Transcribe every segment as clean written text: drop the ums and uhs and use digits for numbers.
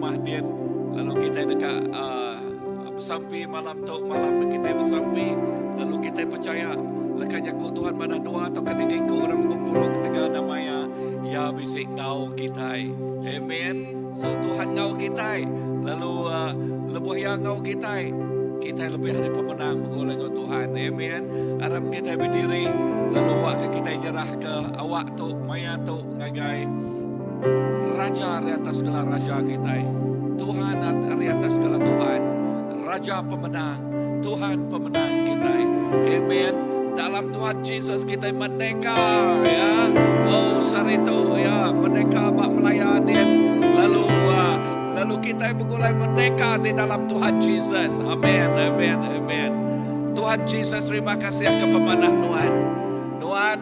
rumah din lalu kitai deka uh, besampi malam tu malam kitai besampi lalu kitai pechaya leka jaku Tuhan madah dua atau ketiga iku orang begempuru ketegal nama iya iya bisi enggau kitai. Amen. So Tuhan enggau kitai lalu uh, lebuh iya enggau kitai kitai lebih ari pemenang begulai enggau Tuhan. Amen. Aram kitai berdiri lalu awakka kitai nyerahka awak tu maya tu ngagai Raja ari atas segala raja kitai. Tuhan ari atas segala Tuhan. Raja pemenang. Tuhan pemenang kitai. Amen. Dalam Tuhan Jesus kitai merdeka ya. Oh sehari tu ya merdeka ba Melaya din. Lalu uh, lalu kitai begulai merdeka di dalam Tuhan Jesus. Amen. Amen. Amen. Tuhan Jesus terima kasih ke pemanah nuan. Nuan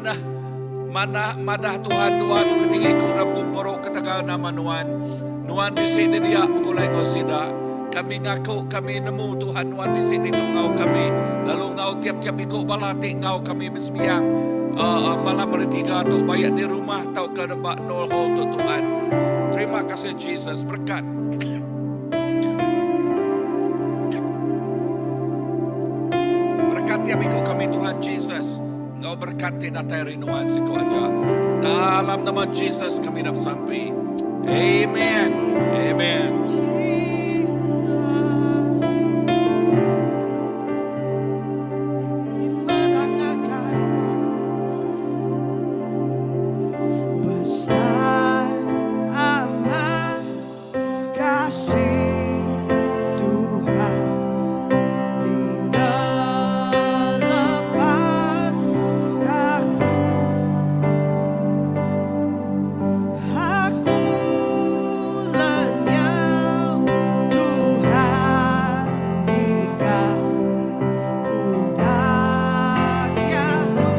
Manah madah Tuhan dua tu ketiga iku orang begempuru ketegal nama Nuan. Nuan bisi di dia begulai enggau sida. Kami ngaku kami nemu Tuhan Nuan bisi ditu enggau kami lalu enggau tiap-tiap iku bala ti enggau kami besembiang uh, malam hari tiga tu baik di rumah tauka ba Noel Hall tu Tuhan. Terima kasih Jesus berkat. Berkat tiap iku kami Tuhan Jesus. Enggau berekat ti datai ari Nuan siku aja. Dalam nama Jesus kami dah besampi. Amen. Amen. Jesus. Besar amat Kasih Tuhan ti ngelepas aku. Aku lenyau Tuhan nikah udah diatu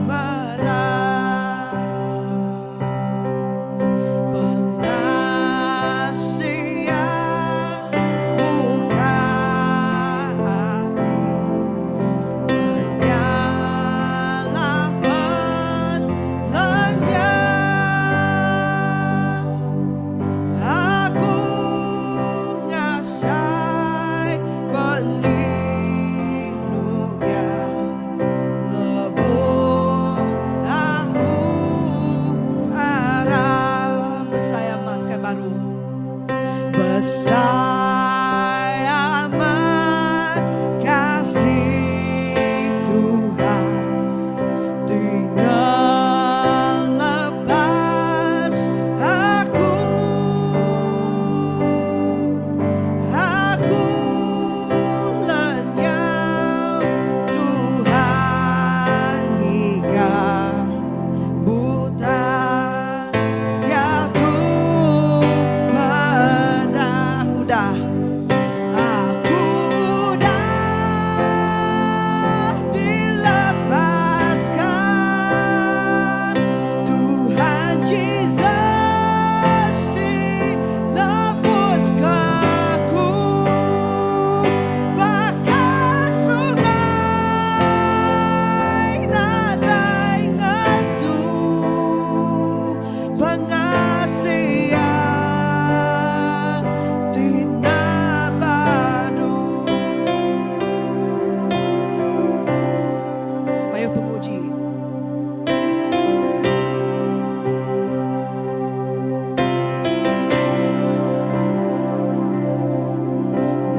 meda. Pengasih muka ati Penyelamat lenyap Aku ngasai penyinu Iya. Lebuh aku arap. Besai amat sekali baru. Besai amat kasih Tuhan ti ngelepas aku. Aku lenyau Tuhan ngiga buta diatu meda aku udah aku udah dilepaskan Tuhan Jesus ti nebus aku baka sungai nadai ngetu pengasih Iya ti enda badu. Mayuh penguji.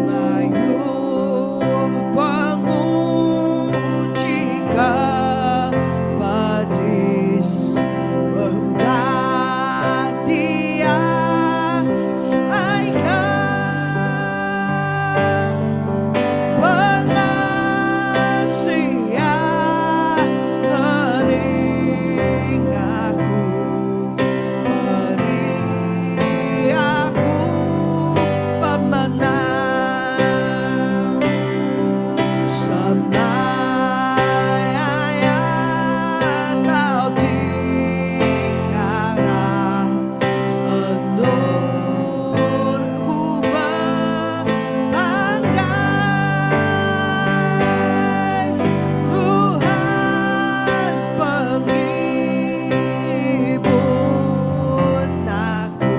Mayuh penguji ke pedis Udah diasaika Pengasih Iya ngering aku Meri aku pemenang Semaya tau dikara Endur ku bepanggai Tuhan pengibun aku.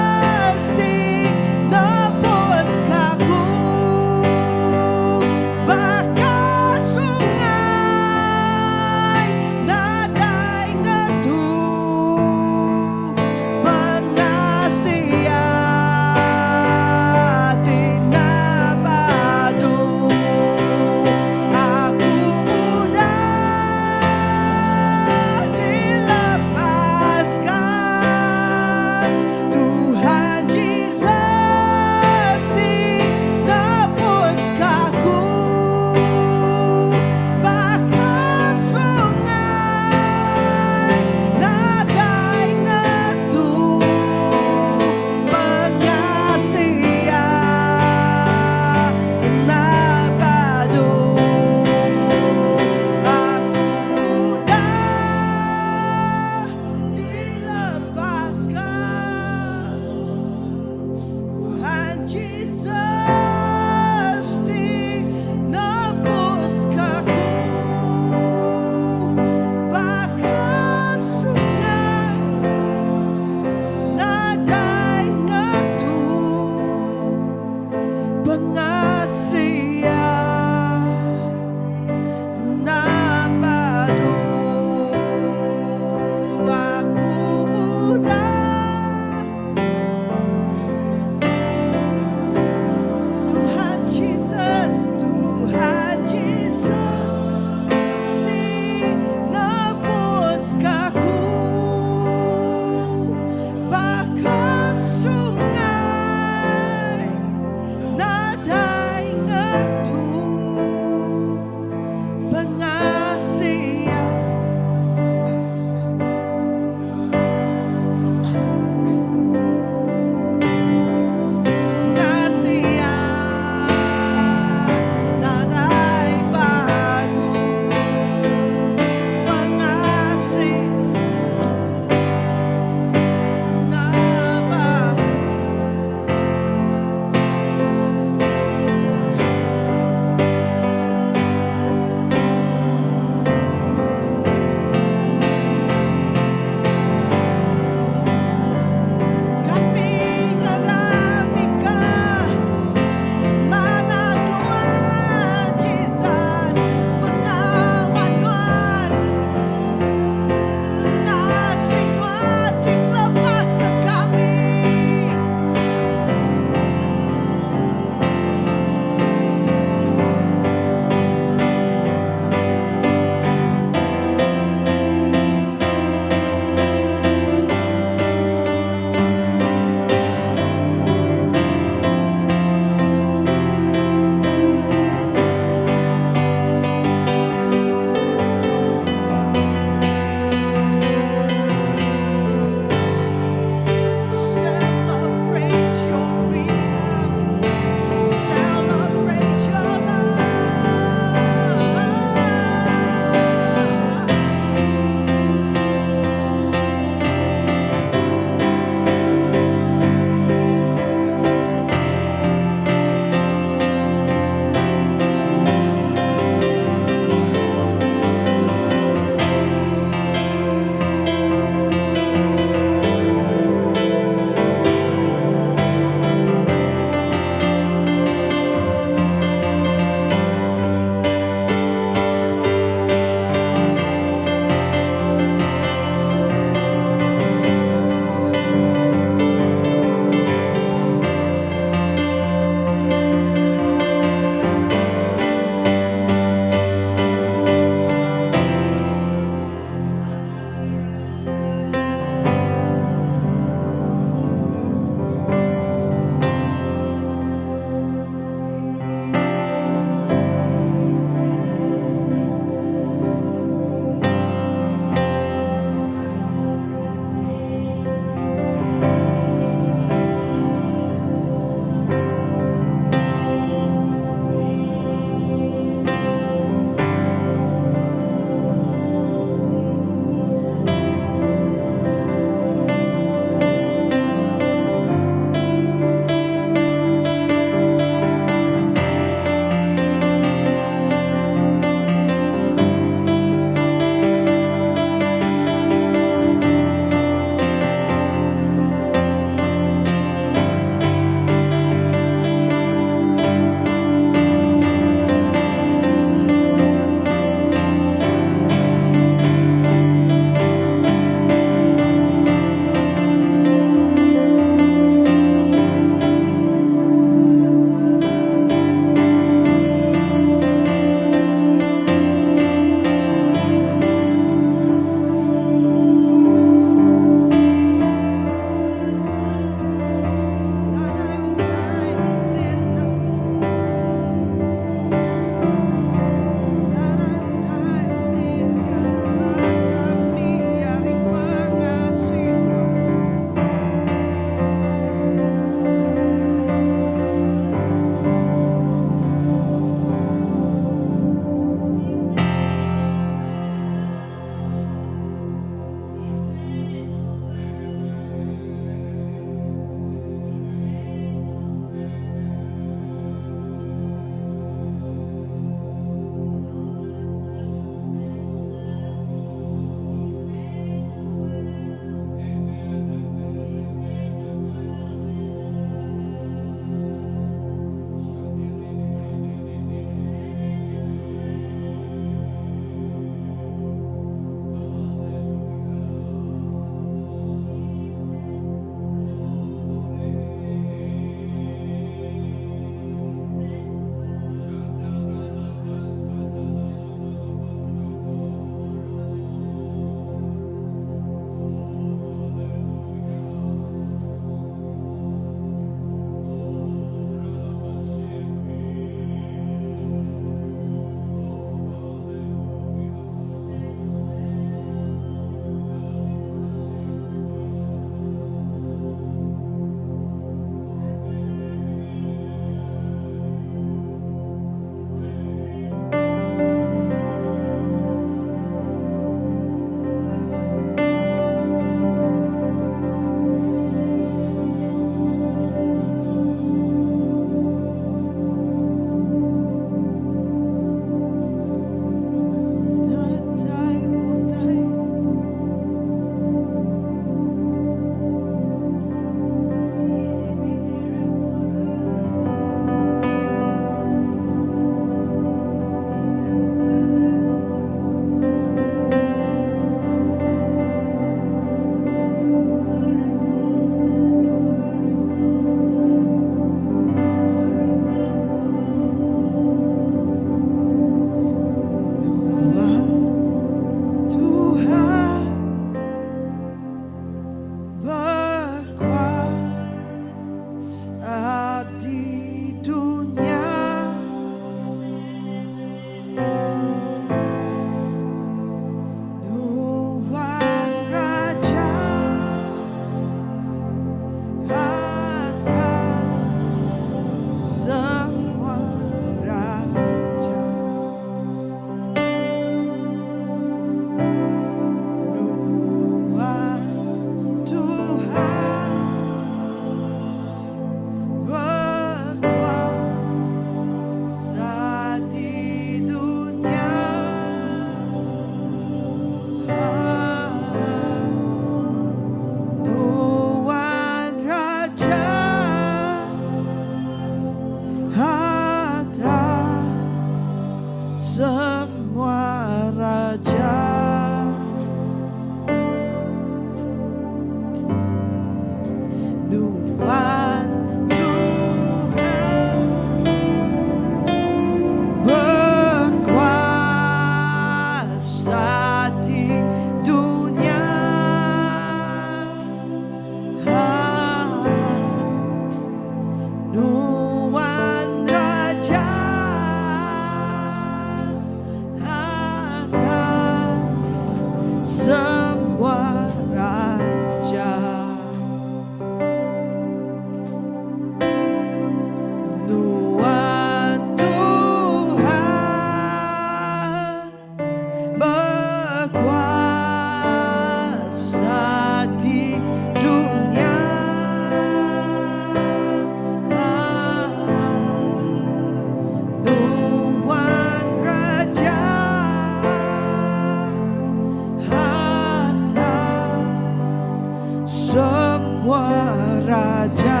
Raja.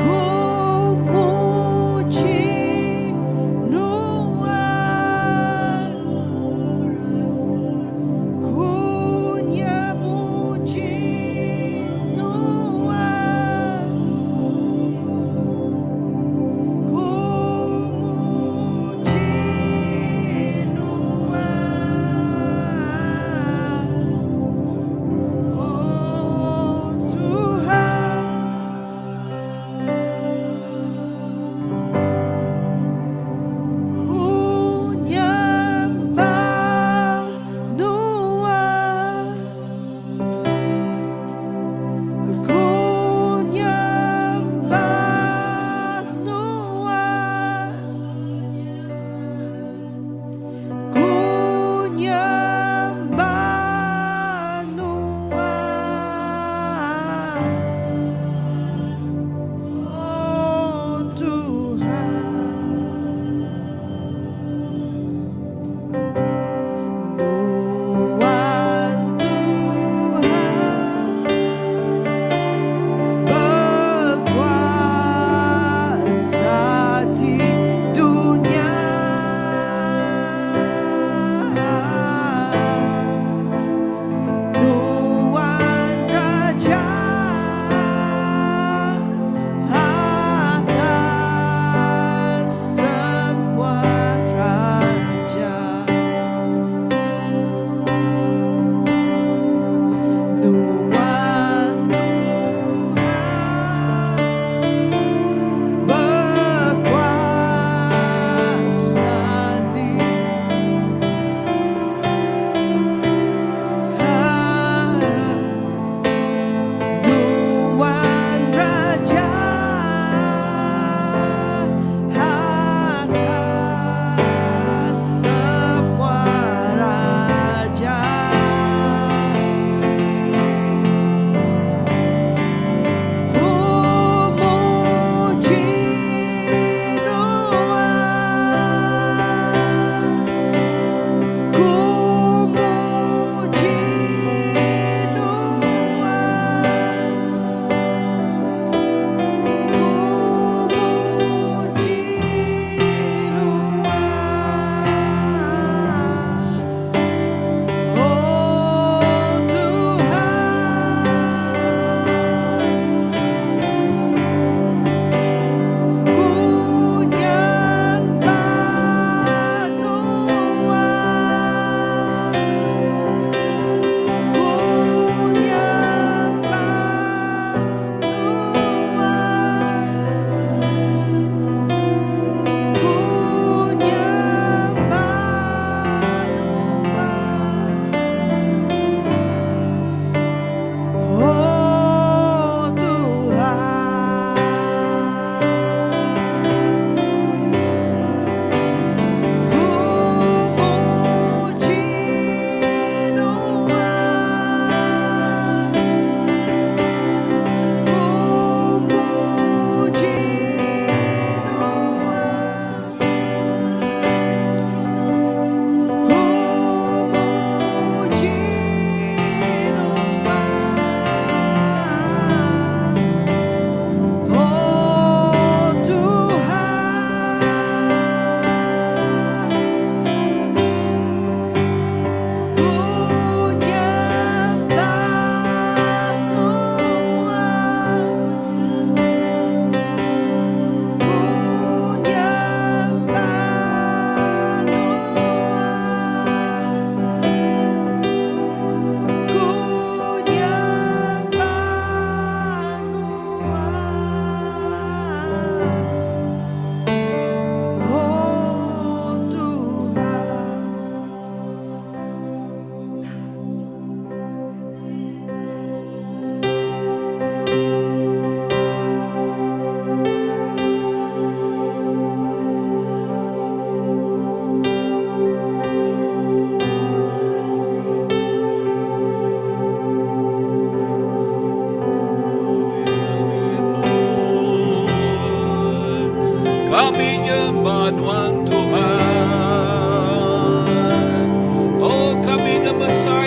Ku muji Nuan. Ku nyemuji Nuan. Ku muji Nuan.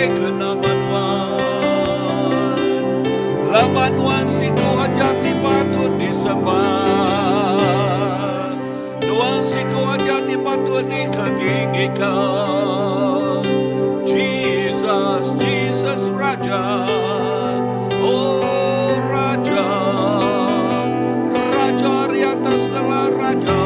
ngemesai ke nama Nuan. Laban Nuan siku aja ti patut disembah. Nuan siku aja ti patut diketinggika. Jesus, Jesus Raja. Oh Raja. Raja ari atas segala raja.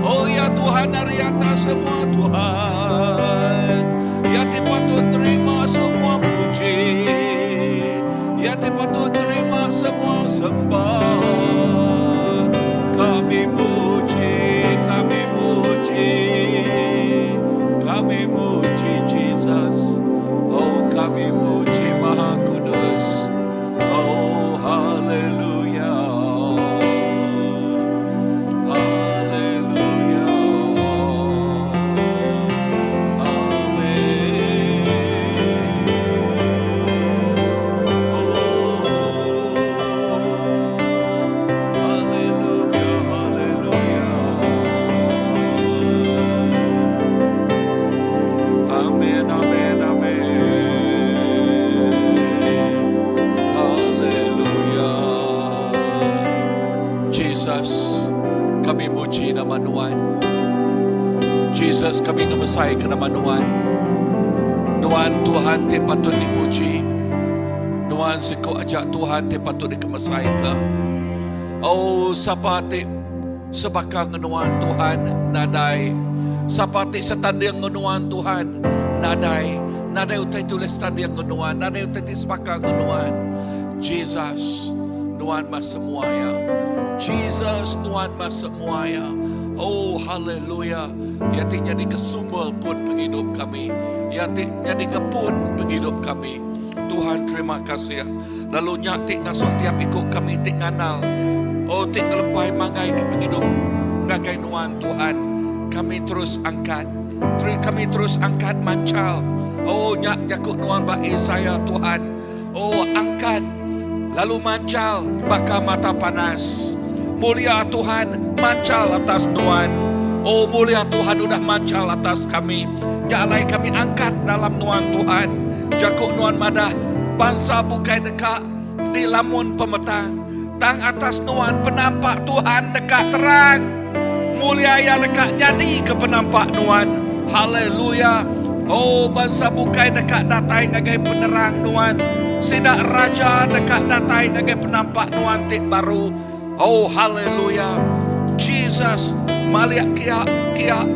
Oh ya Tuhan ari atas semua Tuhan. Ya ti patut terima semua puji. Ya ti patut terima semua sembah. Kami muji, kami muji. Kami muji Jesus. Oh kami muji Maha Kudus. Oh haleluya. Haleluya. Amin. Oh haleluya, haleluya. Amin, amin, amin. Haleluya. Jesus, kami muji nama Nuan. Jesus, kami ngemesai ke nama Nuan. Nuan Tuhan ti patut dipuji. Nuan siku aja Tuhan ti patut dikemesai ke. Oh, sapa ti sebaka ngan Nuan Tuhan nadai. Sapa ti setanding ngan Nuan Tuhan nadai. Nadai utai ulih setanding ngan Nuan, nadai utai ti sebaka ngan Nuan. Jesus, Nuan mah semua ya. Jesus, Nuan mah semua ya. Oh, haleluya. Ya ti nyadi ke sumber pun penghidup kami. Ya ti nyadi ke pun penghidup kami. Tuhan terima kasih. Lalu nya ti ngasuh tiap ikut kami ti nganal. Oh ti ngelempai mangai ke penghidup ngagai Nuan Tuhan. Kami terus angkat. Kami terus angkat mancal. Oh nya jaku Nuan ba Isaiah Tuhan. Oh angkat lalu mancal baka mata panas. Mulia Tuhan mancal atas Nuan. Oh mulia Tuhan udah mancal atas kami. Nya alai kami angkat dalam Nuan Tuhan. Jaku Nuan madah bangsa bukai deka dilamun pemetang. Tang atas Nuan penampak Tuhan deka terang. Mulia ya deka jadi ke penampak Nuan. Haleluya. Oh bangsa bukai deka datai ngagai penerang Nuan. Sidak raja deka datai ngagai penampak Nuan ti baru. Oh haleluya. Jesus maliak kia kia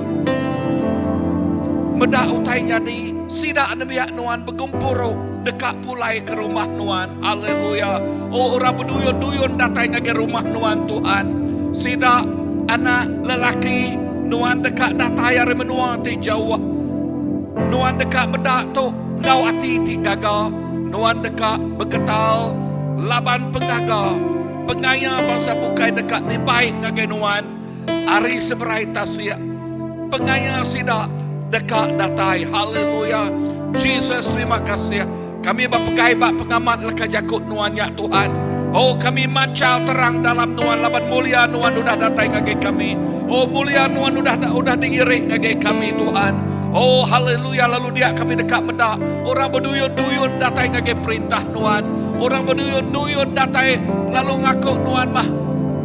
Medak utai nyadi sidak nembiak Nuan begumpuru deka pulai ke rumah Nuan. Haleluya. Oh orang berduyun-duyun datai ngagai rumah Nuan Tuhan. Sidak anak lelaki Nuan deka datai ari menua ti jauh. Nuan deka medak tu ngau ati ti gaga. Nuan deka begetal laban pengaga. Pengaya bangsa bukai deka dibai ngagai Nuan ari seberai tasik. Pengaya sidak deka datai. Haleluya. Jesus terima kasih. Kami berpegai bak pengamat leka jakut Nuan ya Tuhan. Oh kami mancal terang dalam Nuan laban mulia Nuan udah datai ngagai kami. Oh mulia Nuan udah udah diiring ngagai kami Tuhan. Oh haleluya lalu dia kami dekat medak orang berduyun-duyun datai ngagai perintah Nuan. Orang berduyun-duyun datai lalu ngaku Nuan mah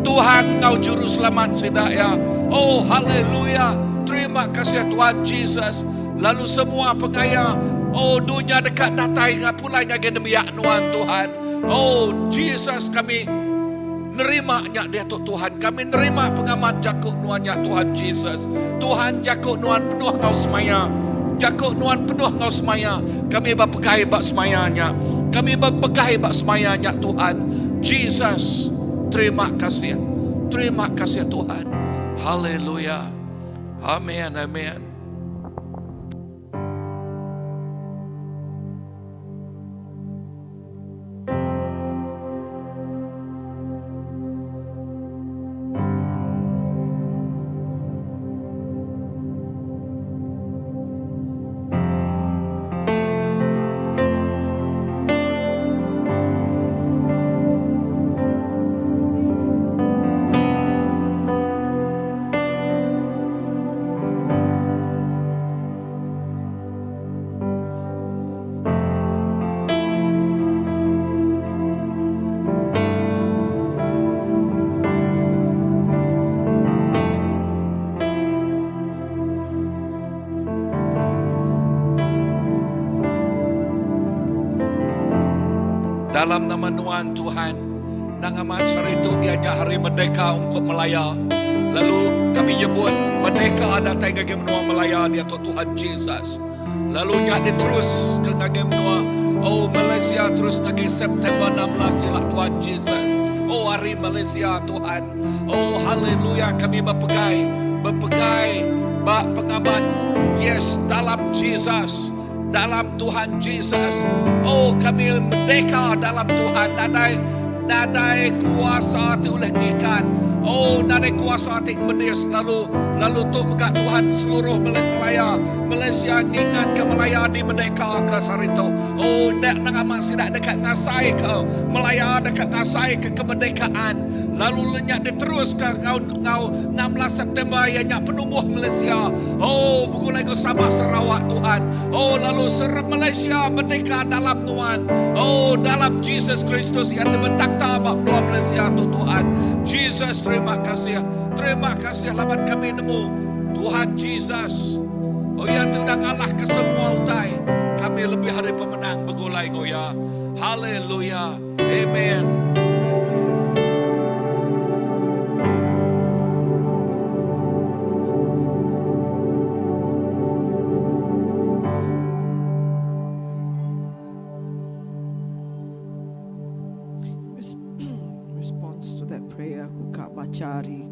Tuhan ngau juru selamat sidak ya. Oh haleluya. Terima kasih Tuhan Jesus. Lalu semua pengaya oh dunia dekat datai ngah pulai ngagai nembiak Nuan Tuhan. Oh Jesus kami nerima nya dia tu Tuhan. Kami nerima pengamat jakuk Nuan nya Tuhan Jesus. Tuhan jakuk Nuan penuh ngau semaya. Jakuk Nuan penuh ngau semaya. Kami berpegai bak semayanya. Kami berpegai bak semayanya Tuhan. Jesus, terima kasih. Terima kasih Tuhan. Haleluya. Amin, amin. Dalam nama Nuan Tuhan, nang amat sehari tu iya nya Hari Merdeka ungkup Malaya. Lalu kami nyebut merdeka datai ngagai menua Malaya diatu Tuhan Jesus. Lalu nya diterus ke ngagai menua oh Malaysia terus ngagai September 16 ila Tuhan Jesus. Oh hari Malaysia Tuhan. Oh haleluya kami bepegai bepegai ba pengamat yes dalam Jesus. Dalam Tuhan Jesus. Oh kami merdeka dalam Tuhan nadai nadai kuasa ti ulih ngikat. Oh nadai kuasa ti ngemedis lalu lalu tu mega Tuhan seluruh Malaya Malaysia ngingat ke Malaya di merdeka ke sehari tu. Oh enda nang amat sida deka ngasai ke Malaya deka ngasai ke kemerdekaan lalu nya diteruska enggau enggau 16 September iya nya penumbuh Malaysia. Oh begulai enggau Sabah Sarawak Tuhan. Oh lalu serep Malaysia merdeka dalam Nuan. Oh dalam Jesus Kristus iya ti betakhta ba menua Malaysia tu Tuhan. Jesus terima kasih. Terima kasih laban kami nemu Tuhan Jesus. Oh iya ti udah ngalahka semua utai. Kami lebih ari pemenang begulai enggau iya. Haleluya. Amen. Response to that prayer aku ka baca ari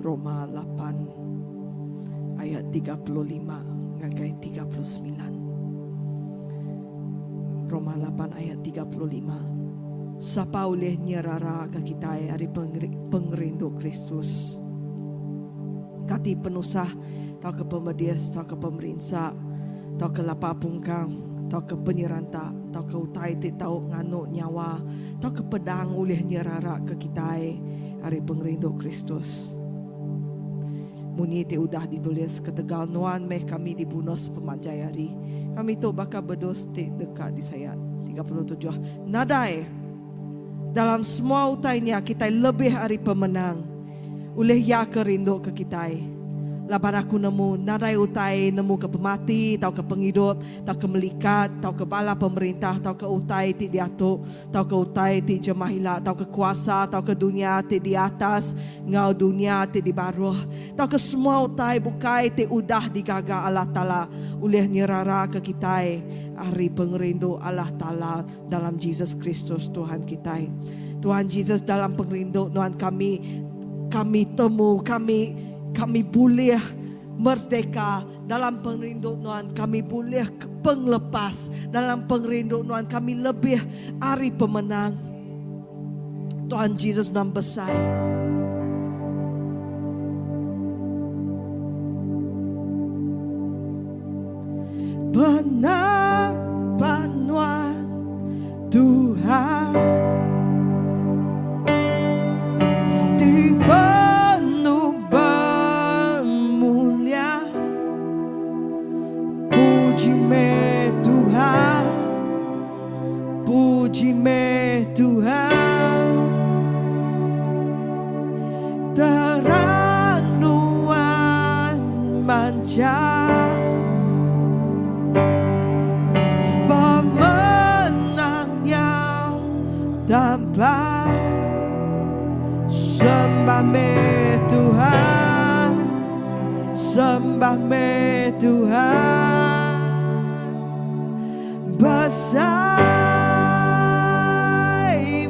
Roma 8 ayat 35 ngagai 39. Roma 8 ayat 35. Sapa ulih nyeraraka kitai ari pengerindu Kristus? Kati penusah tauka pemedis tauka pemerinsa tauka lapar pungkang tauka penyeranta tauka utai ti tau nganu nyawa tauka pedang ulih nyeraraka kitai ari pengerindu Kristus? Munyi ti udah ditulis, Ketegal nuan meh kami dibunuh sepemanjai hari. Kami tu baka bedus ti deka disayat. 37. Nadai! Dalam semua utai nya kitai lebih ari pemenang, ulih Iya ke rinduka kitai. Laban aku nemu, nadai utai nemu ke pemati, tauka pengidup, tauka melikat, tauka bala pemerintah, tauka utai ti diatu, tauka utai ti jemah ila, tauka kuasa, tauka dunya ti di atas enggau dunya ti di baruh, tauka semua utai bukai ti udah digaga Allah Taala ulih nyeraraka kitai ari pengerindu Allah Taala dalam Jesus Kristus Tuhan kitai. Tuhan Jesus dalam pengerindu nuan kami kami temu kami kami bulih merdeka Dalam pengerindu Nuan kami bulih pengelepas. Dalam pengerindu Nuan kami lebih ari pemenang. Tuhan Jesus Nuan besai. Penampak Nuan Tuhan ti penuh bemulia. Puji meh Tuhan, puji meh Tuhan. Terang nuan mancar. Pemenang nyau tampak. Sembah meh Tuhan, sembah meh Tuhan. Besai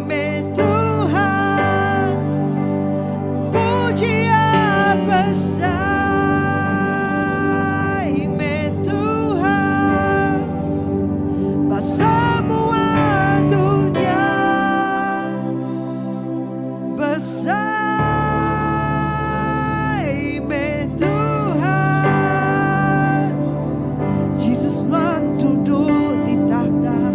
meh Tuhan, puji Iya besai meh Tuhan ba semua dunya. Besai meh Tuhan. Jesus nuan duduk di takhta.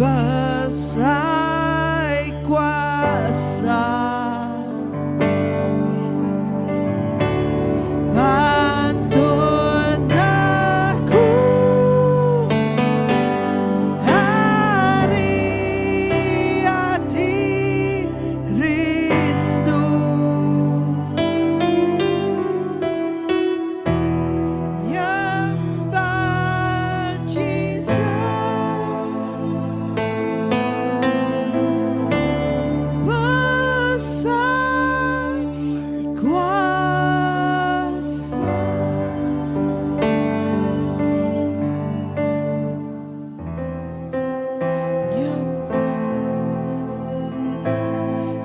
Besai kuasa. Pantun aku ari ati rindu. Nyembah Jesus. Besai kuasa.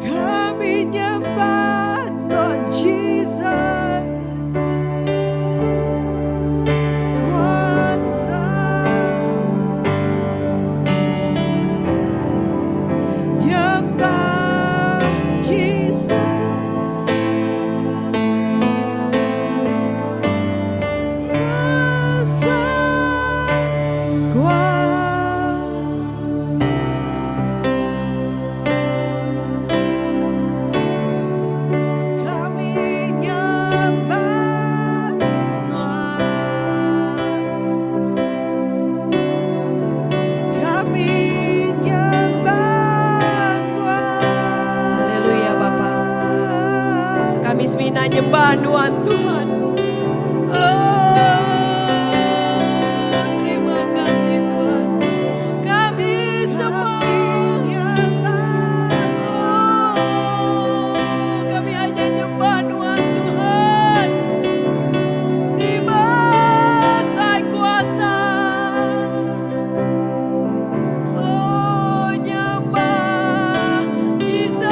Kami nyembah Tuhan Jesus. Kuasa. Nyembah Jesus. Besai kuasa. Kami nyembah Tuhan. Kami nyembah Tuhan. Haleluya Bapa. Kami semina nyembah Nuan Tuhan. Oh, terima kasih Tuhan. Kami semua. Kami nyembah. Oh, kami hanya nyembah Nuan Tuhan. Ti besai kuasa. Oh, nyembah Jesus.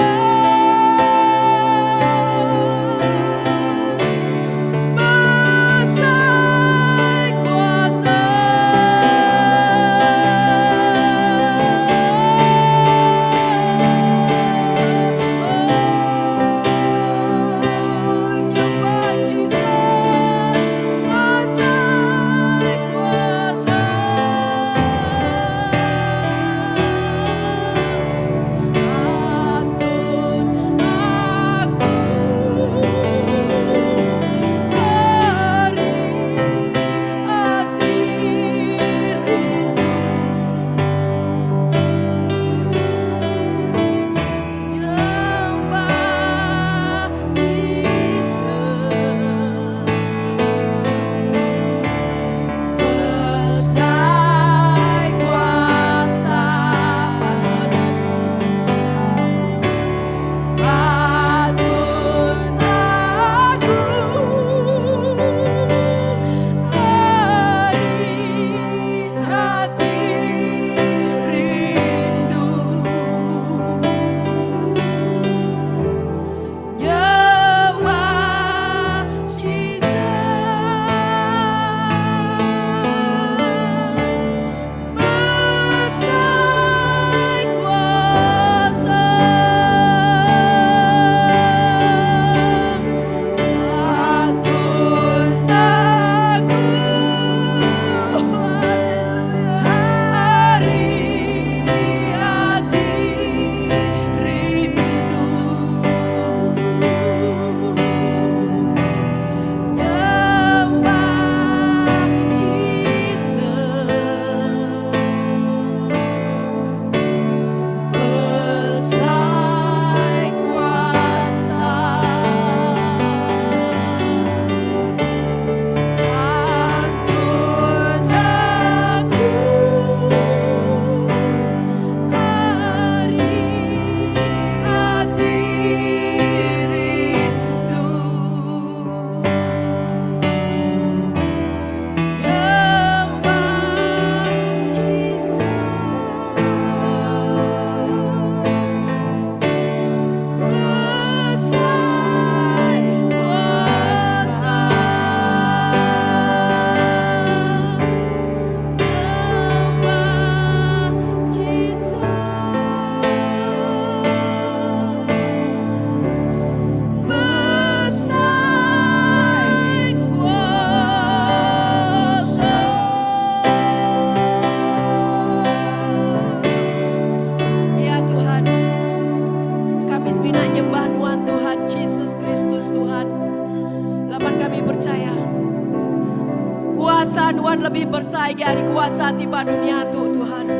Nuan lebih besai agi ari kuasa ti ba dunya tu, Tuhan.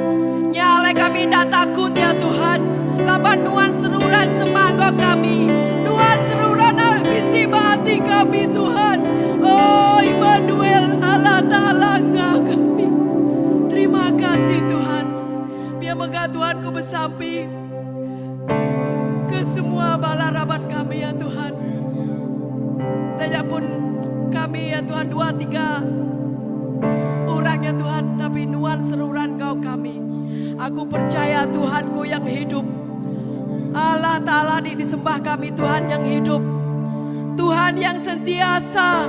Nya alai kami enda takut ya Tuhan, laban Nuan seruran semak enggau kami. Nuan seruran bisi ba ati kami, Tuhan. Oh, Immanuel, Allah Taala enggau kami. Terima kasih Tuhan. Pia mega Tuhan ku besampi ke semua bala raban kami ya Tuhan. Taja pun kami ya Tuhan dua tiga orang ya Tuhan, tapi Nuan seruran enggau kami. Aku percaya Tuhanku yang hidup. Allah Ta'ala di disembah kami Tuhan yang hidup. Tuhan yang sentiasa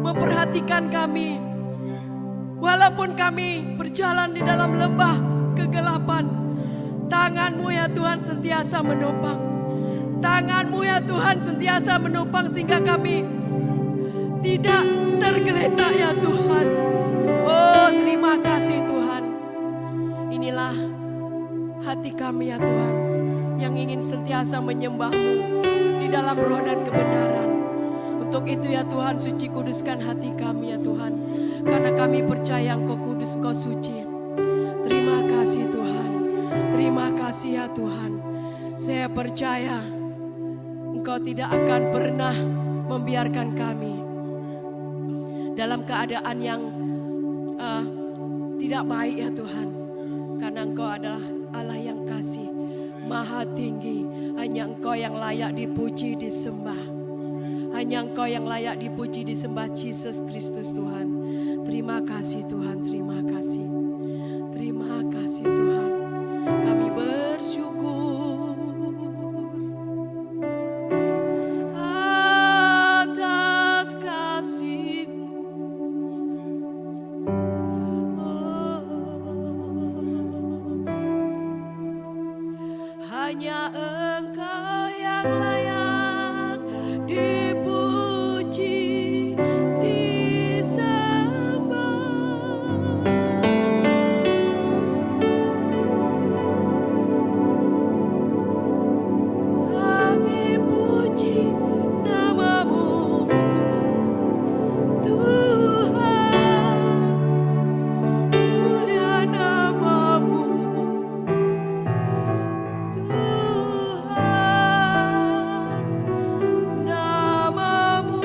memperhatikan kami. Walaupun kami berjalan di dalam lembah kegelapan, tanganmu ya Tuhan sentiasa menopang. Tanganmu ya Tuhan sentiasa menopang sehingga kami tidak tergeletak ya Tuhan. Oh terima kasih Tuhan. Inilah hati kami ya Tuhan yang ingin sentiasa menyembahmu di dalam roh dan kebenaran. Untuk itu ya Tuhan suci kuduskan hati kami ya Tuhan. Karena kami percaya Engkau kudus, Engkau suci. Terima kasih Tuhan. Terima kasih ya Tuhan. Saya percaya Engkau tidak akan pernah membiarkan kami dalam keadaan yang tidak baik ya Tuhan. Karena Engkau adalah Allah yang kasih, maha tinggi. Hanya Engkau yang layak dipuji, disembah. Hanya Engkau yang layak dipuji, disembah Jesus Kristus Tuhan. Terima kasih Tuhan, terima kasih. Terima kasih Tuhan. Kami bersyukur atas kasih-Mu. Oh. Hanya Engkau yang layak dipuji, disembah. Kami puji namamu, Tuhan, mulia namamu, Tuhan, namamu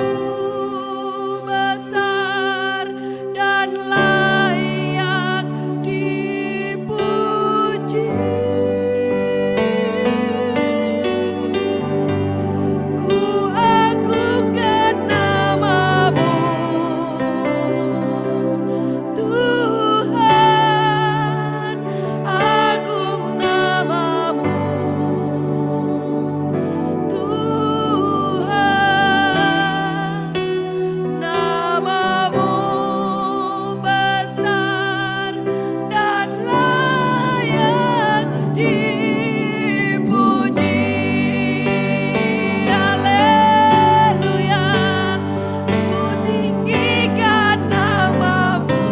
besar dan layak dipuji. Ku agungkan namamu, Tuhan, agung namamu, Tuhan, namamu besar dan layak dipuji. Haleluya, ku tinggikan namamu,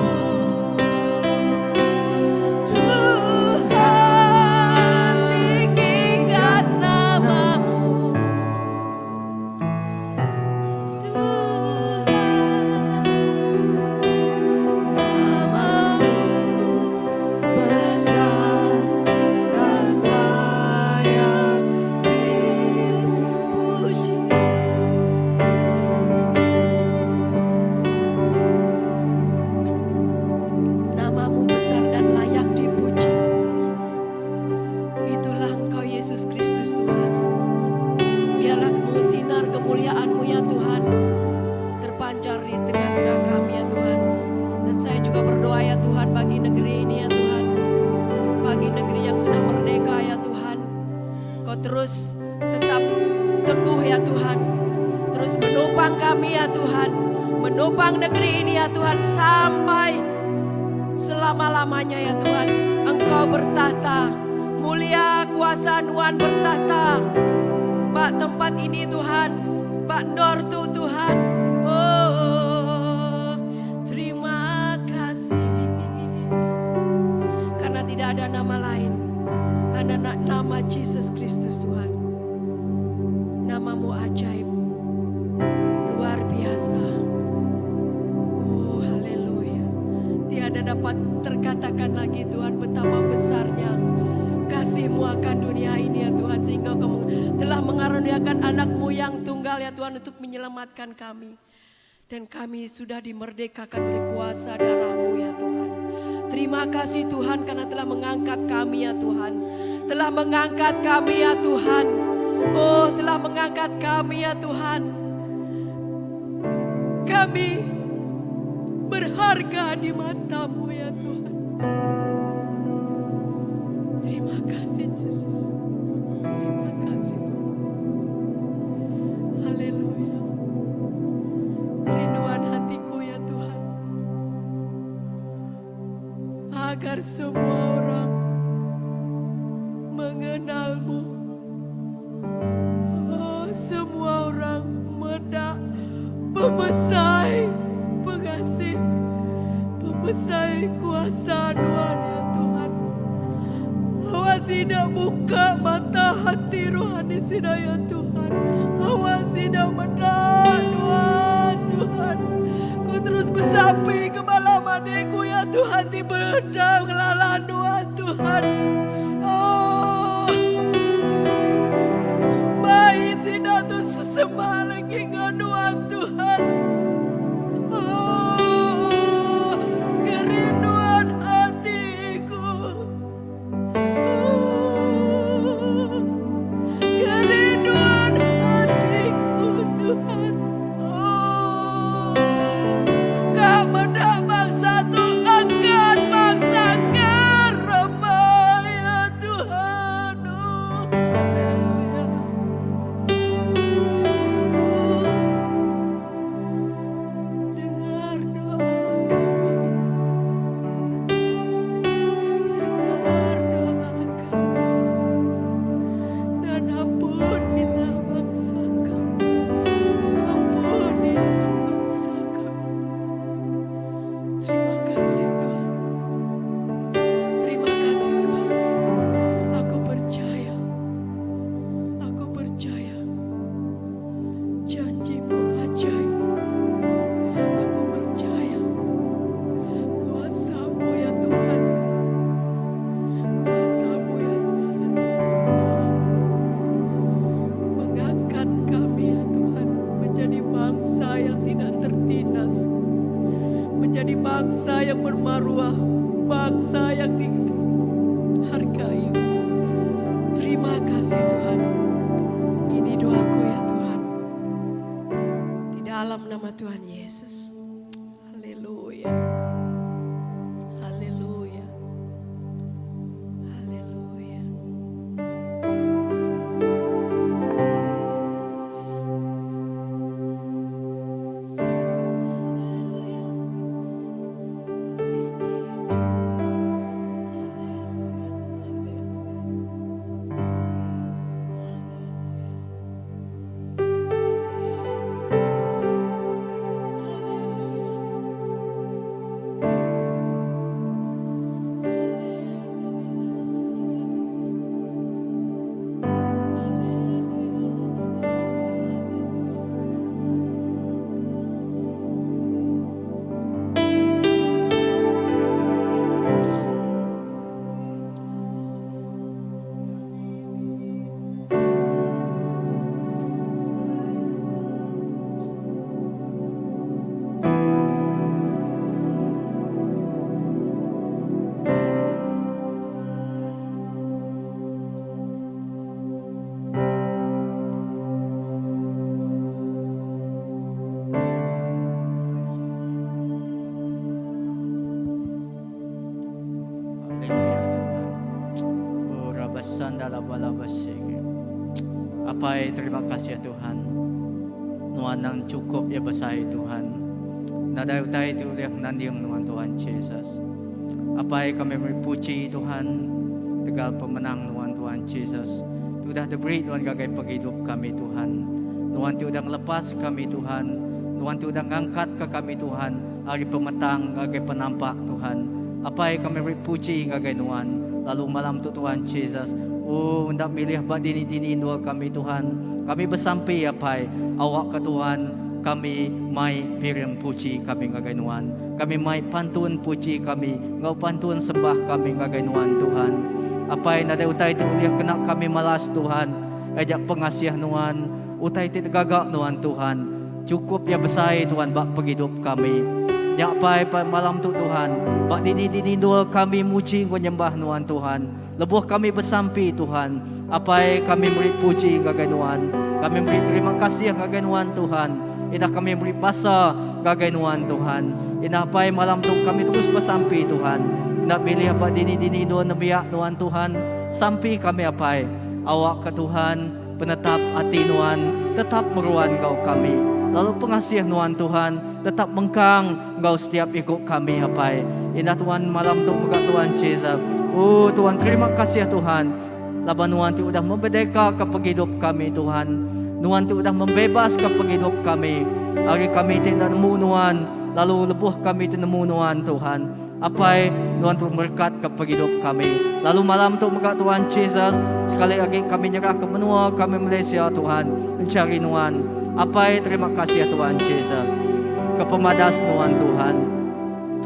Tuhan, tinggikan namamu, Tuhan, namamu besar dan layak dipuji. Namamu besar dan layak dipuji. Itulah Engkau Yesus Kristus Tuhan. Biarlah sinar kemuliaan-Mu ya Tuhan terpancar di tengah-tengah kami ya Tuhan. Dan saya juga berdoa ya Tuhan bagi negeri ini ya Tuhan. Bagi negeri yang sudah merdeka ya Tuhan. Kau terus tetap teguh ya Tuhan. Terus menopang kami ya Tuhan. Menopang negeri ini ya Tuhan sampai selama-lamanya ya Tuhan. Engkau bertahta. Mulia kuasa Nuan bertahta. Ba tempat ini Tuhan. Ba endur tu Tuhan. Oh, terima kasih. Karena tidak ada nama lain. Hanya nama Jesus Kristus Tuhan. Namamu ajaib. Luar biasa. Oh, haleluya. Tidak dapat terkatakan lagi Tuhan betapa besarnya kasih-Mu akan dunia ini ya Tuhan sehingga Kau telah mengaruniakan anakmu yang tunggal ya Tuhan untuk menyelamatkan kami. Dan kami sudah dimerdekakan oleh kuasa darah-Mu ya Tuhan. Terima kasih Tuhan karena telah mengangkat kami ya Tuhan. Telah mengangkat kami ya Tuhan. Oh telah mengangkat kami ya Tuhan. Kami berharga di matamu ya Tuhan. Terima kasih Yesus. Terima kasih Tuhan. Haleluya. Kerinduan hatiku ya Tuhan. Agar semua orang mengenalmu. Oh, semua orang meda pemesai pengasih pemesai kuasa Tuhan ya Tuhan. Awak sida buka mata hati rohani sida ya Tuhan. Awak sida meda Tuhan Tuhan. Ku terus besampi ke bala adikku ya Tuhan ti bedau ngelala Nuan Tuhan. Oh. Bai sida tu sesemak lagi enggau Nuan Tuhan. Oh, kerinduan hatiku. Oh, kerinduan hatiku Tuhan. Oh, ka meda bangsa tu angkat bangsa kerembai ya Tuhan. Oh, haleluya. Oh, dengar doa kami. Dengar doa kami. Dan ampunilah bangsa kami. Ampunilah bangsa kami. Terima kasih Tuhan. Terima kasih Tuhan. Aku percaya. Aku percaya. Janjimu ajaib. Aku percaya. Kuasamu ya Tuhan. Kuasamu ya Tuhan. Mengangkat kami ya Tuhan menjadi bangsa yang tidak tertindas. Menjadi bangsa yang bermaruah, bangsa yang dihargai. Terima kasih Tuhan. Ini doaku ya Tuhan. Di dalam nama Tuhan Yesus. Haleluya. Haleluya. Haleluya. Haleluya Tuhan. Oh rabasanda laba laba sege. Apai terima kasih ya Tuhan. Nuan nang cukup ya besai Tuhan. Nadai utai ti ulih nanding nuan Tuhan Jesus. Apai kami meri puji Tuhan tegal pemenang nuan Tuhan Jesus. Ti udah diberi nuan ngagai pengidup kami Tuhan. Nuan ti udah ngelepas kami Tuhan. Nuan ti udah ngangkat ke kami Tuhan ari pemetang ngagai penampak Tuhan. Apai kami meri puji ngagai nuan lalu malam tu Tuhan Jesus. Oh enda milih ba dini-dini endur kami Tuhan. Kami besampi Apai awakka Tuhan kami mai piring puji kami ngagai nuan. Kami mai pantun puji kami enggau pantun sembah kami ngagai Nuan Tuhan. Apai nadai utai ti ulih kena kami malas Tuhan aja pengasih Nuan, utai ti digaga Nuan Tuhan. Chukup iya besai Tuhan ba pengidup kami. Nya apai pa malam tu Tuhan, ba dini-dini endur kami muji enggau nyembah Nuan Tuhan. Lebuh kami besampi Tuhan, Apai kami meri puji ngagai Nuan. Kami meri terima kasih ngagai Nuan Tuhan. Indah kami meri basa ngagai Nuan Tuhan. Indah Apai malam tu kami terus besampi Tuhan. Enda milih ba dini-dini endur nembiak Nuan Tuhan. Sampi kami Apai. Awakka Tuhan penetap ati Nuan tetap meruan enggau kami. Lalu pengasih Nuan Tuhan tetap mengkang enggau setiap iku kami Apai. Indah Tuhan malam tu mega Tuhan Jesus. Oh Tuhan terima kasih Tuhan laban Nuan ti udah membedeka ka pengidup kami Tuhan. Nuan ti udah membebas ka pengidup kami ari kami ti enda nemu Nuan lalu lebuh kami ti nemu Nuan Tuhan. Apai, Nuan tu merekat ka pengidup kami. Lalu malam tu mega Tuhan Jesus, sekali agi kami nyerah ke menua kami Malaysia Tuhan, mencari Nuan. Apai, terima kasih Tuhan Jesus. Ke pemadas Nuan Tuhan.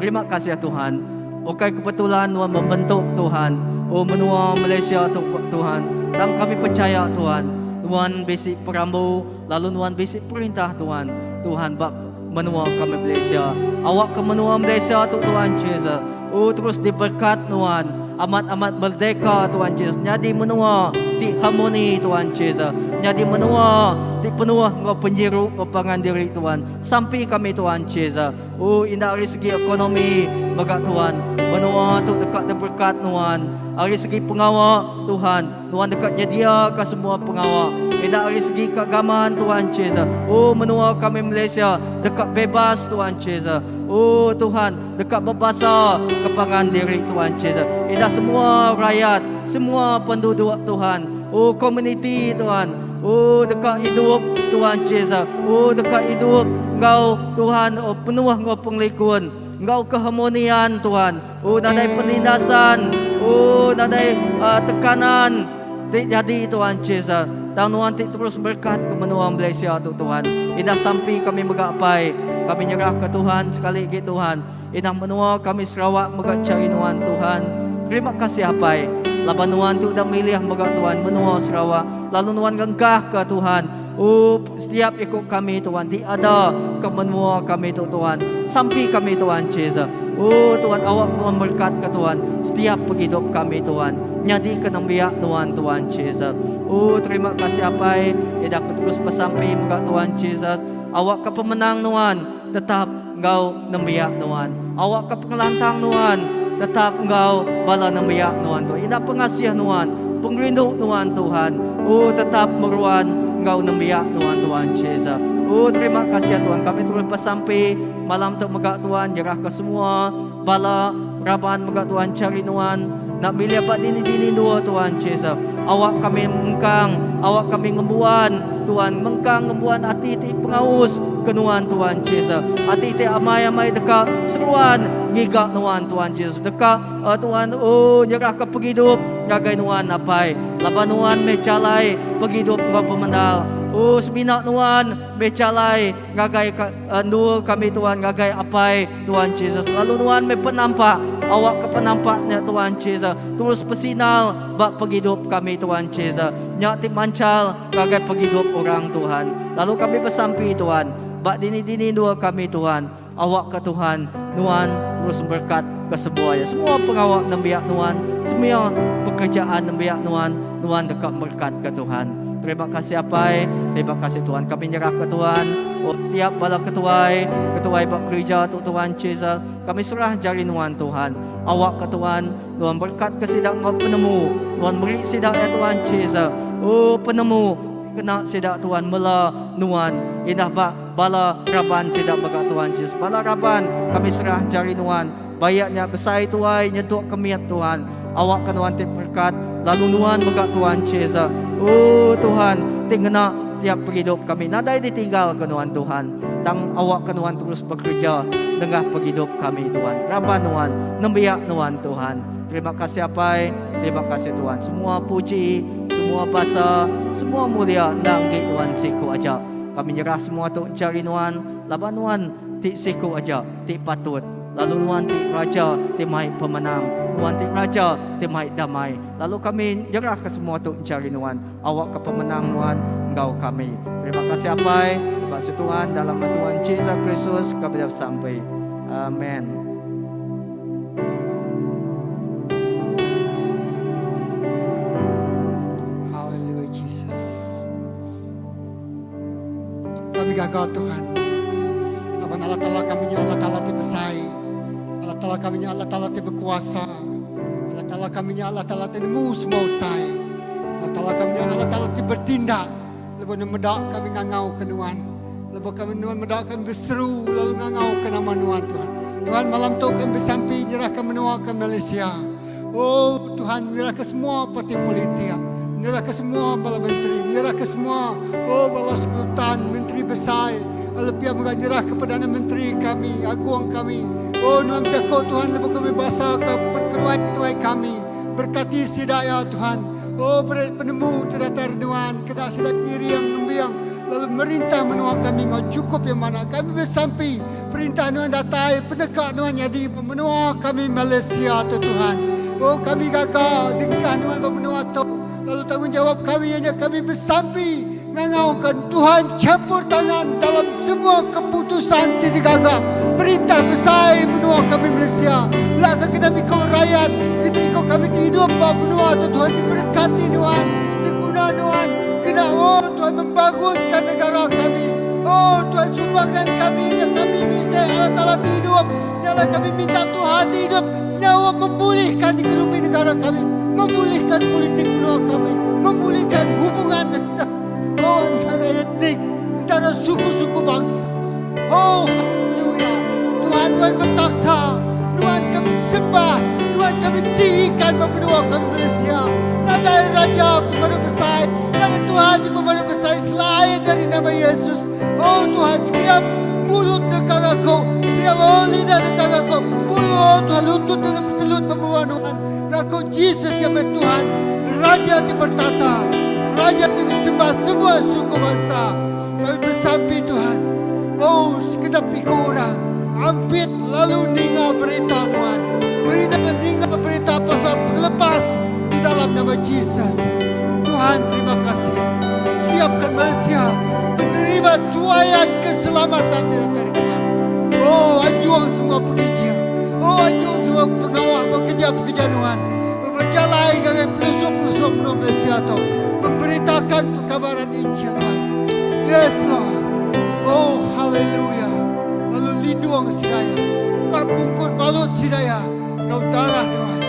Terima kasih Tuhan. Ukai kebetulan Nuan membentuk Tuhan. Oh menua Malaysia tu Tuhan. Tang kami percaya Tuhan, Nuan bisi perambu, lalu Nuan bisi perintah Tuhan. Tuhan ba Menua kami Malaysia. Awak ke menua Malaysia tu Tuhan Jesus. Oh terus diberkat Nuan. Amat-amat merdeka Tuhan Jesus. Nyadi menua ti harmoni Tuhan Jesus. Nyadi menua ti penuh enggau penyiru enggau pangan diri Tuhan. Sampi kami Tuhan Jesus. Oh indah ari segi ekonomi mega Tuhan. Menua tu deka diberkat Nuan. Ari segi pengawa Tuhan. Tuhan deka nyediaka semua pengawa. Enda ari segi keagamaan Tuhan Jesus. Oh menua kami Malaysia deka bebas Tuhan Jesus. Oh Tuhan deka bebasa ke pangan diri Tuhan Jesus. Enda semua rakyat, semua penduduk Tuhan. Oh komuniti Tuhan. Oh deka idup Tuhan Jesus. Oh deka idup enggau Tuhan oh penuh enggau pengelikun, enggau keharmonian Tuhan. Oh nadai penindasan, oh nadai uh, tekanan ti jadi Tuhan Jesus. Tang nuan ti terus berkat ke menua Malaysia tu Tuhan. Indah sampi kami mega apai, kami nyerah ke Tuhan sekali lagi Tuhan. Indah menua kami Sarawak mega cari nuan Tuhan. Terima kasih apai. Laban nuan ti udah milih mega Tuhan menua Sarawak. Lalu nuan ngenggah ke Tuhan. Oh setiap ikut kami Tuhan ti ada ke menua kami tu Tuhan. Sampi kami Tuhan Jesus. Oh Tuhan awak Tuhan berkat ke Tuhan setiap penghidup kami Tuhan. Nyadi ke nembiak Tuhan Tuhan Jesus. Oh terima kasih apai. Ida aku terus besampi mega Tuhan Jesus. Awak ke pemenang Tuhan tetap enggau nembiak Tuhan. Awak ke pengelantang Tuhan tetap enggau bala nembiak Tuhan Tuhan. Ida pengasih Tuhan, pengerindu Tuhan Tuhan. Oh tetap meruan enggau nembiak Tuhan Tuhan Jesus. Oh terima kasih Tuhan kami terus besampi Malam tu mega Tuan nyerah ke semua bala raban mega Tuan cari nuan nak milih ba dini-dini dua Tuan Jesus. Awak kami mengkang, awak kami ngembuan Tuan mengkang ngembuan ati ti pengaus ke nuan Tuan Jesus. Ati ti amai-amai deka seruan ngiga nuan Tuan Jesus. Deka uh, Tuan oh nyerah ke pengidup ngagai nuan apai. Laban nuan meh jalai pengidup enggau pemendal. Oh semina nuan meh jalai ngagai endur kami Tuhan ngagai apai Tuhan Jesus lalu nuan meh penampak awak ke penampak nya Tuhan Jesus terus bersinar ba pengidup kami Tuhan Jesus nya ti mancal ngagai pengidup orang Tuhan lalu kami besampi Tuhan ba dini-dini endur kami Tuhan awak ke Tuhan nuan terus berkat ke semua ya semua pengawa nembiak nuan semua pekerjaan nembiak nuan nuan deka berkat ke Tuhan Terima kasih Apai, terima kasih Tuhan. Kami nyerah ke Tuhan. Oh, tiap bala ketuai, ketuai bak gereja tu Tuhan Jesus. Kami serah jari nuan Tuhan. Awak ke Tuhan, Tuhan berkat ke sidak ngau penemu. Tuhan beri sidak ya Tuhan Jesus. Oh penemu kena sidak Tuhan mela nuan. Indah bak bala raban sidak baka Tuhan Jesus. Bala raban kami serah jari nuan. Bayaknya besai tuai nyentuk kemiat Tuhan. Awak ke nuan ti berkat lalu nuan mega Tuhan Jesus. Oh Tuhan ti ngena siap penghidup kami nadai ditinggal ke nuan Tuhan. Tang awak ke nuan terus bekerja nengah penghidup kami Tuhan. Raban nuan, nembiak nuan Tuhan. Terima kasih Apai, terima kasih Tuhan. Semua puji, semua basa, semua mulia endang gi nuan siku aja. Kami nyerah semua tu jari nuan, laban nuan ti siku aja ti patut. Lalu Nuan ti Raja ti mai pemenang. Nuan ti Raja ti mai damai. Lalu kami nyerahka semua tu enchari Nuan. Awakka pemenang Nuan enggau kami. Terima kasih Apai, ba Tuhan dalam nama Tuhan Jesus Kristus kami dah besampi. Amen. Hallelujah Jesus. Kami gaga Tuhan. Laban Allah Taala kami nya Allah Taala ti besai. Allah Taala kami nya Allah Taala ti bekuasa. Allah Taala kami nya Allah Taala ti nemu semua utai. Allah Taala kami nya Allah Taala ti bertindak lebuh ne meda kami ngangau ke nuan. Lebuh kami nuan meda kami beseru lalu ngangau ke nama nuan Tuhan. Tuhan malam tu kami besampi nyerahka menua ke Malaysia. Oh Tuhan nyerahka semua parti politik, nyerahka semua bala menteri, nyerahka semua oh bala sultan, menteri besai, lalu pia mega nyerahka perdana menteri kami, agung kami. Oh nuan bejaku Tuhan lebuh kami basa ke ketuai-ketuai kami. Berkati sida ya Tuhan. Oh beri penemu ti datai ari nuan kena sida ngiring ngembiang lalu merintah menua kami enggau chukup yang manah. Kami besampi Perintah Nuan datai, peneka Nuan nyadi ba menua kami Malaysia tu Tuhan. Oh kami gaga dengkah Nuan ba menua tu lalu tanggungjawab kami iya nya kami besampi ngangauka Tuhan champur tangan dalam semua keputusan ti digaga perintah besai menua kami Malaysia. Laka kita biko rayat kita iko kami ti idup ba menua tu Tuhan diberkati Nuan, diguna Nuan kena oh Tuhan membangunkan negara kami. Oh Tuhan sumbangan kami nya kami bisi Allah Taala ti hidup. Nyala kami minta Tuhan ti hidup nyawa memulihkan ekonomi negara kami, memulihkan politik menua kami, memulihkan hubungan oh antara etnik, antara suku-suku bangsa. Oh haleluya. Tuhan Tuhan bertakhta, Tuhan kami sembah, Tuhan kami tinggikan menua kami Malaysia. Nadai raja pemadu besar, nadai Tuhan di pemadu besar selain dari nama Yesus. Oh Tuhan, setiap mulut negara kau, setiap oh lidah negara kau, mulut oh Tuhan lutut dalam telut pembuah Tuhan. Aku Jesus yang Tuhan, Raja di bertata, Raja di disembah semua suku bangsa. Kami besampi Tuhan. Oh, sekedap iku orang ampit lalu ninga berita Tuhan. Berita ninga berita pasal pengelepas di dalam nama Jesus. Tuhan terima kasih. Siapkan manusia menerima tuaian keselamatan dari Tuhan. Oh, anjung semua penginjil. Oh, anjung semua pegawai pekerja-pekerja Tuhan. Berjalan ke pelosok-pelosok menua Malaysia tu. Memberitakan perkabaran Injil Tuhan. Yes, Lord. Oh, hallelujah. Lalu lindung sidaya. Bungkut balut sidaya. Ngau darah Tuhan.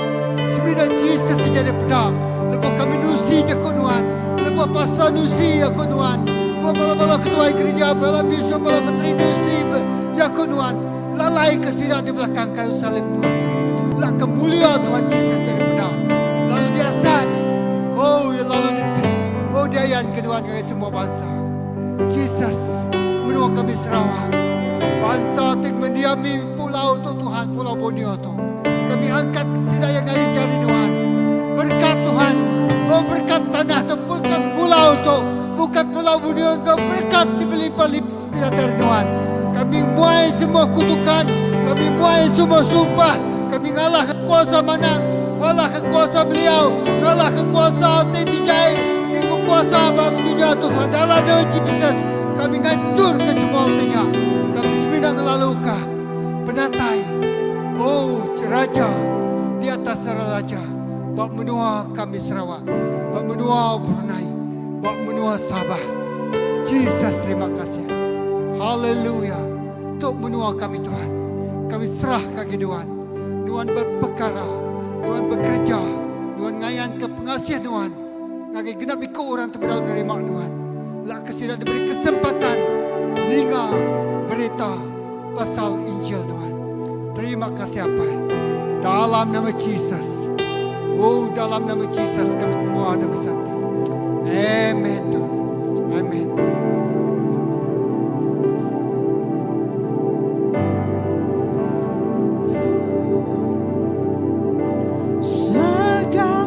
Semina Jesus saja dia pedang. Lebuh kami nusi jaku Tuhan. Lebuh pasal nusi jaku Tuhan. Lebuh bala-bala ketuai gereja, bala bishop, bala menteri nusi jaku Tuhan. Lalai ke sida di belakang kayu salib Tuhan. Lah kemulia Tuhan Jesus jadi pedang. Lalu dia asal. Oh, ya lalu di, oh dia yang kedua dari semua bangsa. Jesus menua kami Sarawak. Bangsa ti mendiami pulau tu Tuhan, pulau Borneo tu. Kami angkat sida yang dari jari Tuhan. Berkat Tuhan. Oh berkat tanah tu, berkat pulau tu, bukan pulau Borneo tu, berkat dibelimpah-limpah dari Tuhan. Kami muai semua kutukan, kami muai semua sumpah, kami ngalah ke kuasa mana, ngalah ke kuasa beliau, ngalah ke kuasa ti dijai, ti berkuasa bagi dunia Tuhan. Dalam nama Jesus, kami ngancur ke semua dunia. Kami semina ngelaluka penatai. Oh, raja di atas raja. Bak menua kami Sarawak, bak menua Brunei, bak menua Sabah. Jesus terima kasih. Haleluya. Untuk menua kami Tuhan. Kami serah kaki Tuhan. Tuhan berperkara, Tuhan bekerja, Tuhan ngayan ke pengasih Tuhan. Ngagai genap ikut orang terbedau menerima Tuhan. Lak kesidak diberi kesempatan ninga berita pasal Injil Tuhan. Terima kasih apa? Dalam nama Jesus. Oh, dalam nama Jesus kami semua ada bersama. Amen. Tuhan. Amen. Segala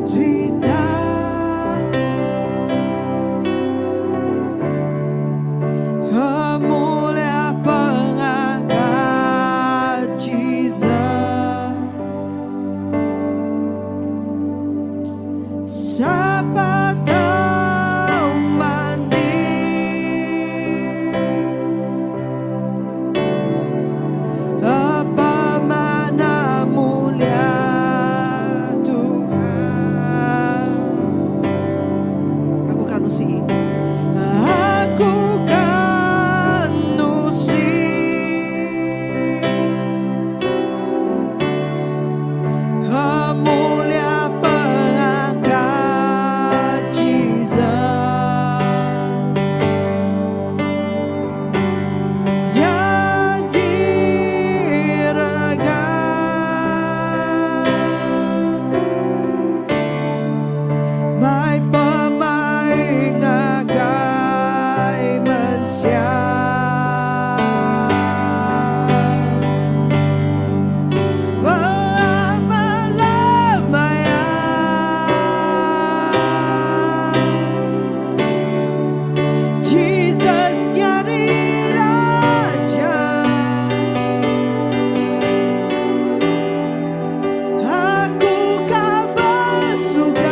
berita kemulia pengangkatan. Sapa tau mandi? Apa mana mulia Tuhan? Aku kan nusi. Aku kan nusi. Mulia pengangkat Jesus Yang diregang Mai pemai ngagai mensia. Belama-lamanya. Jesus nyadi Raja. Aku ka besugang.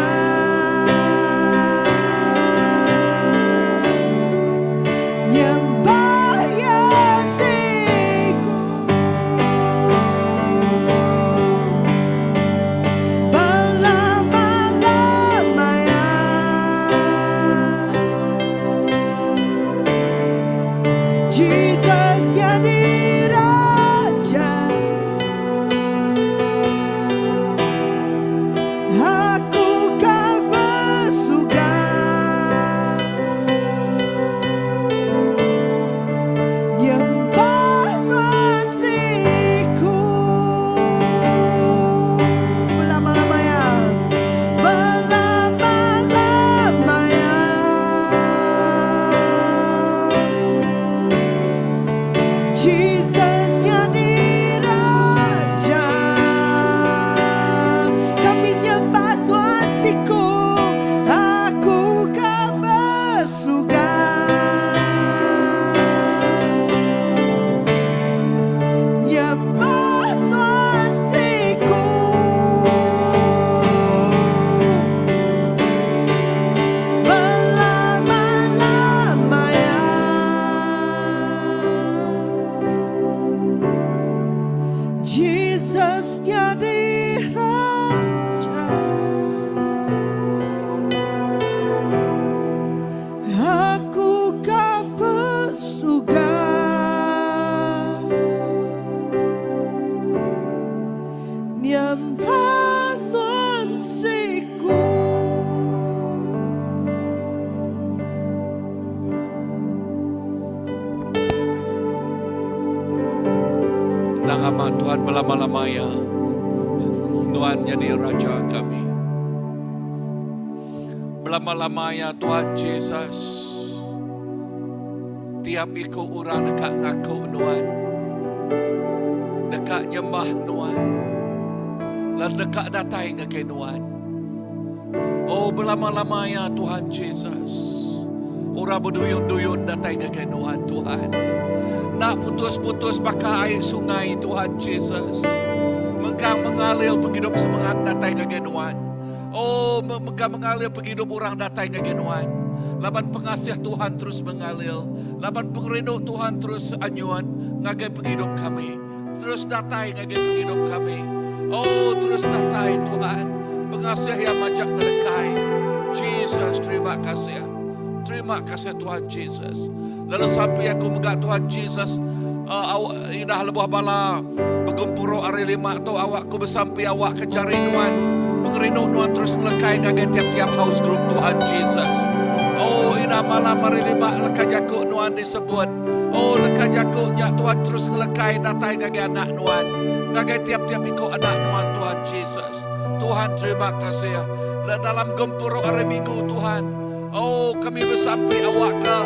Nyembah Iya siku. Belama-lamanya. Jesus nyadi Raja. Aku ka besugang. Nyembah Nuan siku. Belama-lamanya. Belama-lamanya. Jesus nyadi Raja. Kami nyembah Tuhan siku. Aku ka besugang. Nyembah Tuhan siku. Belama-lamanya. Jesus nyadi Raja. Aku ka besugang. Nyembah Nuan siku. Endang amat Tuhan belama-lama ya. Tuhan jadi Raja kami. Belama-lama ya Tuhan Jesus. Tiap iku orang deka ngaku Nuan. Deka nyembah Nuan. Lalu deka datai ngagai Nuan. Oh belama-lama ya Tuhan Jesus. Orang berduyun-duyun datai ngagai Nuan Tuhan. Nak putus-putus baka air sungai Tuhan Jesus. Mengkang mengalir penghidup semangat datai ngagai Nuan. Oh mengkang mengalir penghidup orang datai ngagai Nuan. Laban pengasih Tuhan terus mengalir. Laban pengerindu Tuhan terus anyuan ngagai penghidup kami. Terus datai ngagai penghidup kami. Oh terus datai Tuhan. Pengasih yang majak ngelekai. Jesus terima kasih. Terima kasih Tuhan Jesus. Lalu sampai aku mega Tuhan Jesus uh, indah lebuh bala begempuru hari lima tu awak ku besampi awak ke jari Nuan. Pengerindu Nuan terus ngelekai ngagai tiap-tiap house group Tuhan Jesus. Oh indah malam hari lima leka jaku Nuan disebut. Oh leka jaku nya Tuhan terus ngelekai datai ngagai anak Nuan. Ngagai tiap-tiap iku anak Nuan Tuhan Jesus. Tuhan terima kasih. Dalam gempuru hari Minggu Tuhan. Oh kami besampi awak ke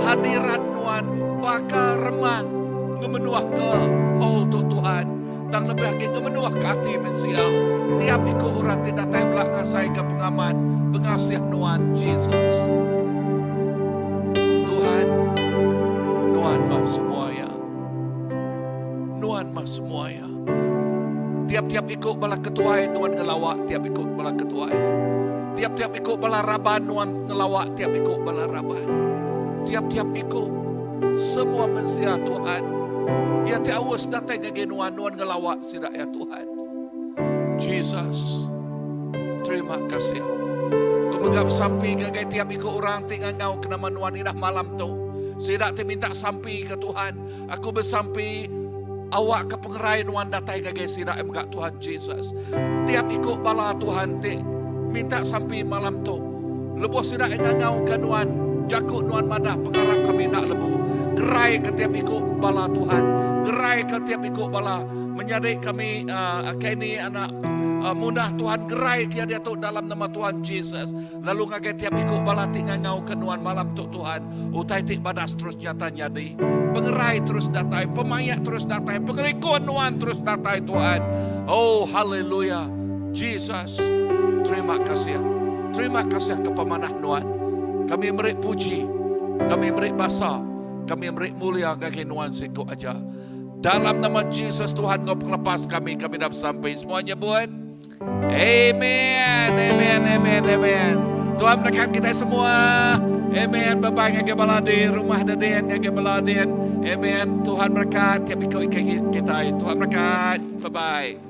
hadirat Nuan baka remang ngemenuah ke oh untuk Tuhan. Tang lebih lagi ngemenuah ke hati mensia. Tiap iku orang tidak datai belak ngasai ke pengaman pengasih Nuan Jesus. Tuhan, Nuan mah semuanya. Nuan mah semuanya. Tiap-tiap ikut bala ketuai Tuhan ngelawak tiap ikut bala ketuai. Tiap-tiap iku bala raban nuan ngelawa tiap iku bala raban. Tiap-tiap iku semua mensia Tuhan. Iya ti aus datai ngagai nuan, nuan ngelawa sida iya Tuhan. Jesus, terima kasih. Ku mega besampi ngagai tiap iku orang ti ngangau ke nama nuan indah malam tu. Sida ti minta sampi ke Tuhan, aku besampi awak ke pengerai nuan datai ngagai sida mega Tuhan Jesus. Tiap iku bala Tuhan ti minta sampi malam tu. Lebuh sida ngangau ke nuan, jaku nuan madah pengarap kami enda lebu. Gerai ke tiap iku bala Tuhan. Gerai ke tiap iku bala menyadi kami uh, Kenny anak uh, munah Tuhan gerai ke diatu dalam nama Tuhan Jesus. Lalu ngagai tiap iku bala ti ngangau ke nuan malam tu Tuhan, utai ti badas terus nyata nyadi. Pengerai terus datai, pemaik terus datai, pengelikun nuan terus datai Tuhan. Oh haleluya. Jesus, terima kasih. Terima kasih ke pemanah nuan. Kami meri puji, kami meri basa, kami meri mulia ngagai nuan siku aja. Dalam nama Jesus Tuhan ngau pengelepas kami, kami dah sampai semuanya buat. Amen. Amen. Amen. Amen. Tuhan berkat kita semua. Amen. Bye bye ngagai bala di rumah dedin ngagai bala din. Amen. Tuhan berkat tiap ikut kita. Tuhan berkat. Bye bye.